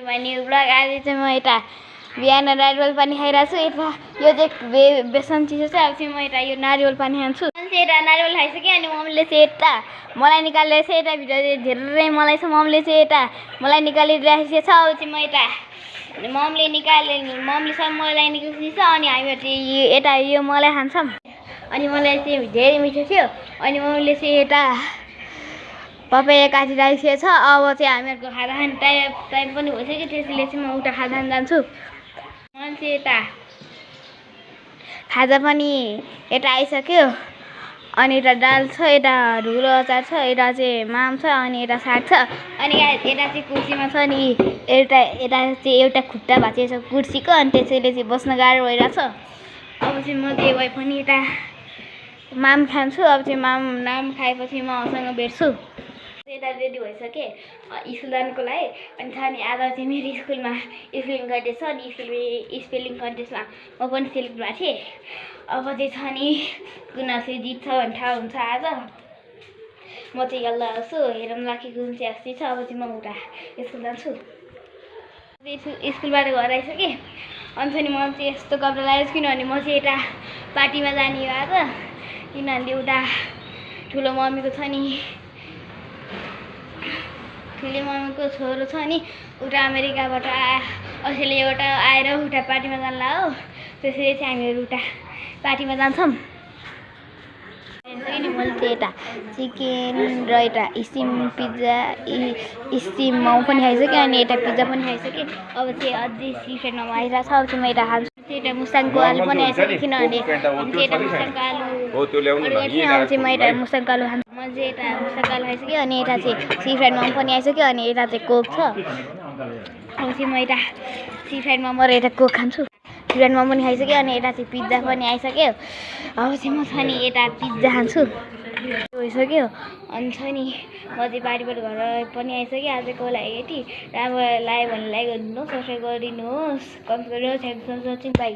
My new blog. आज चाहिँ म यता बिहान नारिवल पानी खाइरहेको छु। यता यो चाहिँ बेसन चिसो छ। अब चाहिँ म यता यो नारिवल पानी खान्छु। अनि चाहिँ यता नारिवल खाइसकेँ अनि मम्मीले चाहिँ यता मलाई निकालेर चाहिँ यता भिडियो चाहिँ धेरै मलाई छ। मम्मीले चाहिँ यता मलाई निकालिरहेको छ। अब चाहिँ म यता मम्मीसँग मलाई निकाल्छ अनि हामीहरू चाहिँ यता यो मलाई खान्छौँ। अनि मलाई चाहिँ धेरै मिठो थियो। अनि मम्मीले चाहिँ यता पपाया काटिरहेको छ। अब चाहिँ हामीहरूको खाजा खाने टाइम पनि भइसक्यो। त्यसैले चाहिँ म उता खाजा खान जान्छु। अनि चाहिँ यता खाजा पनि यता आइसक्यो। अनि यता दाल छ, यता ढुलो अचार छ, यता चाहिँ माम छ, अनि यता साग छ। अनि यता चाहिँ कुर्सीमा छ नि यता चाहिँ एउटा खुट्टा भाँचिएको छ कुर्सीको। अनि त्यसैले चाहिँ बस्न गाह्रो भइरहेछ। अब चाहिँ म चाहिँ भए पनि यता माम खान्छु। अब चाहिँ नाम खाएपछि म उसँग भेट्छु। यता रेडी भइसकेँ स्कुल जानुको लागि। अनि छ नि आज चाहिँ मेरो स्कुलमा स्पेलिङ कन्टेस्ट छ अनि स्पेलिङ कन्टेस्टमा म पनि सेलेक्ट भएको थिएँ। अब चाहिँ छ नि कुन चाहिँ जित्छ भने थाहा हुन्छ आज। म चाहिँ यल्ला आउँछु हेरौँ लाखेको कुन चाहिँ अस्ति छ। अब चाहिँ म उता स्कुल जान्छु। स्कुलबाट घर आइसकेँ। अनि चाहिँ म चाहिँ यस्तो कपडा लगाएको छु किनभने म चाहिँ यता पार्टीमा जाने हो आज। किनभने उता ठुलो मम्मीको छ नि ठुलो मम्मीको छोरो छ नि उता अमेरिकाबाट अस्ट्रेलियाबाट आएर उता पार्टीमा जान्ला हो। त्यसैले चाहिँ हामीहरू उता पार्टीमा जान्छौँ। मैले चाहिँ यता चिकन र यता स्टिम पिज्जा स्टिम मोमो पनि खाइसकेँ। अनि यता पिज्जा पनि खाइसकेँ। अब चाहिँ अझै सिफ्रेन्ट मोमो आइरहेको छ। अब चाहिँ म यता खान्छु। यता मुस्ताङको आलु पनि आइसक्यो किनभने यता मुस्ताङको आलु अब चाहिँ म यता मुस्ताङको आलु खान्छु। म चाहिँ यता मुस्ताङको आलु खाइसक्यो। अनि यता चाहिँ सिफ्रेन्ट मोमो पनि आइसक्यो। अनि यता चाहिँ कोक छ। अब चाहिँ म यता सिफ्रेन्ट मोमो र यता कोक खान्छु। सिफ्रेन्ट मोमो पनि खाइसक्यो। अनि यता चाहिँ पिज्जा पनि आइसक्यो। अब चाहिँ म छ नि यता पिज्जा खान्छु। भइसक्यो। अनि छ नि म चाहिँ बारीबाट घर पनि आइसकेँ आजको लागि यति। राम्रो लाग्यो भने लाइक गरिदिनुहोस्, सब्सक्राइब गरिदिनुहोस्, कमेन्ट गरिदिनुहोस्। Thanks for watching, by.